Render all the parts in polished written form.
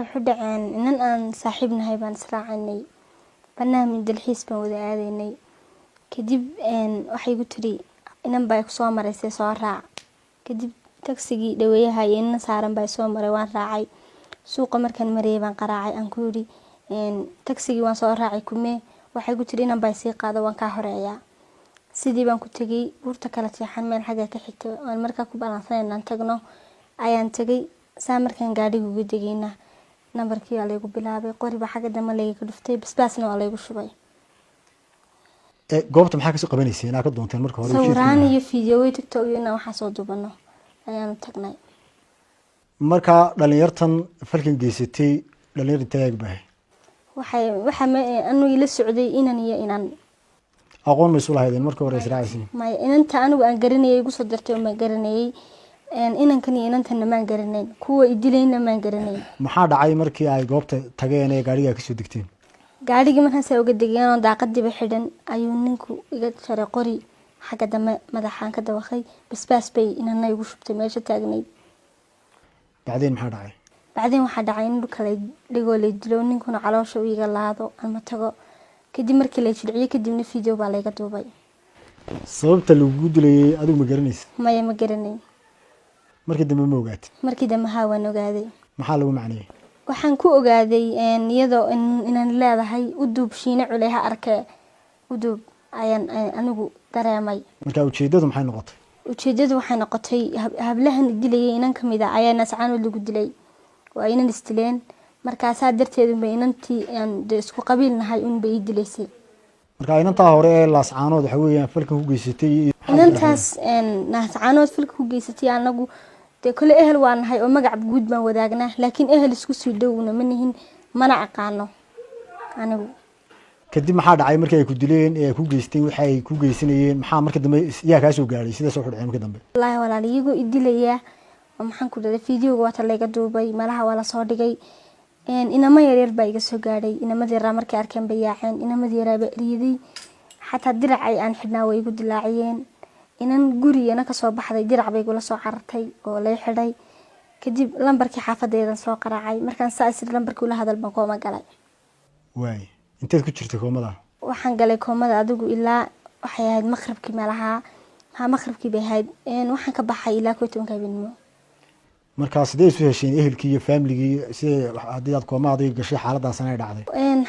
Wuxuu dhaceen inan aan saaxiib nahay baan israacanay, barnaamij dalxiis baan wada aadaynay. Kadib waxay igu tiri, "Inan baa kusoo maraysay, soo raac." Kadib tagsigii dhaweeyaha iyo inan saaran baa soo maray, waan raacay. Suuqa markaan marayay baan qaraacay, aan ku yidhi, "Tagsigii waan soo raacay, kumee?" Waxay ku tiri, "Inan baa sii qaado, waan kaa horeeyaa." Sidii baan ku tegay buurta kala jeexan, meel xagga ka xigta aan markaa ku balansanay inaan tagno ayaan tegay. Saa markaan gaadhiga uga degayna, nambarkii waa laygu bilaabay, qori baa xagga dambe layga dhuftay, basbaasna waa laygu shubay. Goobta maxaa kasoo qabanayseen aa ka doonteen marka hore? Sawiraan iyo fiidiyowey TikTok iyo inaan waxaa soo duubano ayaanu tagnay. Marka dhalinyartan falkan geysatay, dhalinyar intee eeg bahay? Waxay waxaa anu ila socday inan iyo inan. Aqoon ma isu lahaydeen marka hore israacaysiin? Maya, inanta anigu aan garanayay, igu soo dirtay maan garanayay. Inankan iyo inantanna maan garanayn, kuwa idilayna maan garanayn. Maxaa dhacay markii ay goobta tageen ee gaadhiga kasoo degteen? Gaadhigii markaan saa uga degeen oo daaqadiiba xidhan ayuu ninku iga jaray qori xagga dambe, madaxaan ka dabaqay. Basbaas bay inana igu shubtay meesha taagnayd. Bacdeen maxaa dhacay? Bacdeen waxaa dhacay in dhulka lay dhigoo, lay dilo, ninkuna caloosha u iga laado ama tago. Kadib markii lay jilciyey, kadibna video baa layga duubay. Sababta lagugu dilayay adigu ma garanaysa? Maya, ma garanayn. Markii dambe ma ogaatid? Markii dambe haa, waan ogaaday. Maxaa lagu macneeyey? Waxaan ku ogaaday iyadoo inaan leedahay, "U duub Shiine Culey, ha arkee, u duub," ayaan anigu dareemay. Marka ujeedadu maxay noqotay? Ujeedadu waxay noqotay hablahan dilayay inan kamid a ayaa Naascaanood lagu dilay oo ay inan isdileen. Markaasaa darteed unbay inantii aan dee isku qabiil nahay unbay ii dilaysay. Marka inantaa hore ee Laascaanood waxa weeyaan falkan ku geysatay Inantaas Naascaanood falka ku geysatay, anagu dee kole ehel waa nahay oo magac guud baan wadaagnaa, laakiin ehel isku sii dhowna ma nihin, mana aqaano anigu. Kadib maxaa dhacay markii ay ku dileen ee ay ku geysteen waxa ay ku geysanayeen? Maxaa marka dambe yaa kaa soo gaadhay? Sidaas wuxuu dhacay markii dambe? Wallaahi walaal, iyagoo idilayaa oo maxaan ku dhaday, fiideoga waata layga duubay, malaha waa lasoo dhigay. Inamo yaryar baa iga soo gaadhay. Inamadii yaraa markay arkeen bay yaaceen. Inamadii yaraa baa eryaday, xataa diracay aan xidhnaa way igu dilaaciyeen. Inan gurigana kasoo baxday dirac bay igula soo carartay oo lay xidhay. Kadib lambarkii xaafadeedan soo qaraacay. Markaan saa isir lambarkii ula hadal baan kooma galay. Waay, inteed ku jirtay koomada? Waxaan galay koomada adigu ilaa waxay ahayd maqribkii meelaha, ha, maqribkii bay ahayd. Waxaan ka baxay ilaa 11-ka habeenimo. Markaa sidee isu hesheen ehelkii iyo faamiligii? Sidee haddii aad kooma adiga gashay, xaaladaasna ay dhacday?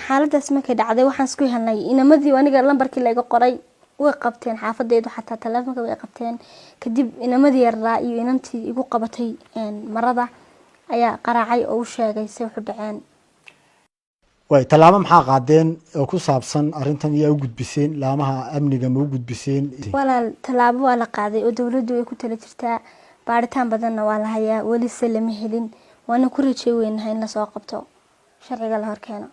Xaaladaas markay dhacday waxaan isku helnay inamadii aniga lambarkii layga qoray way qabteen, xaafadeedu xataa taleefonka way qabteen. Kadib inamadii yaraa iyo inantii igu qabatay marada ayaa qaraacay oo u sheegay say waxu dhaceen. Waay, tallaabo maxaa qaadeen oo ku saabsan arrintan? Iyaa u gudbiseen laamaha amniga? Ma u gudbiseen? Walaal, tallaabo waa la qaaday oo dowladdu ay ku tala jirtaa, baaritaan badanna waa la hayaa, weli se lama helin. Waana ku rajay weynahay in lasoo qabto, sharciga la horkeeno.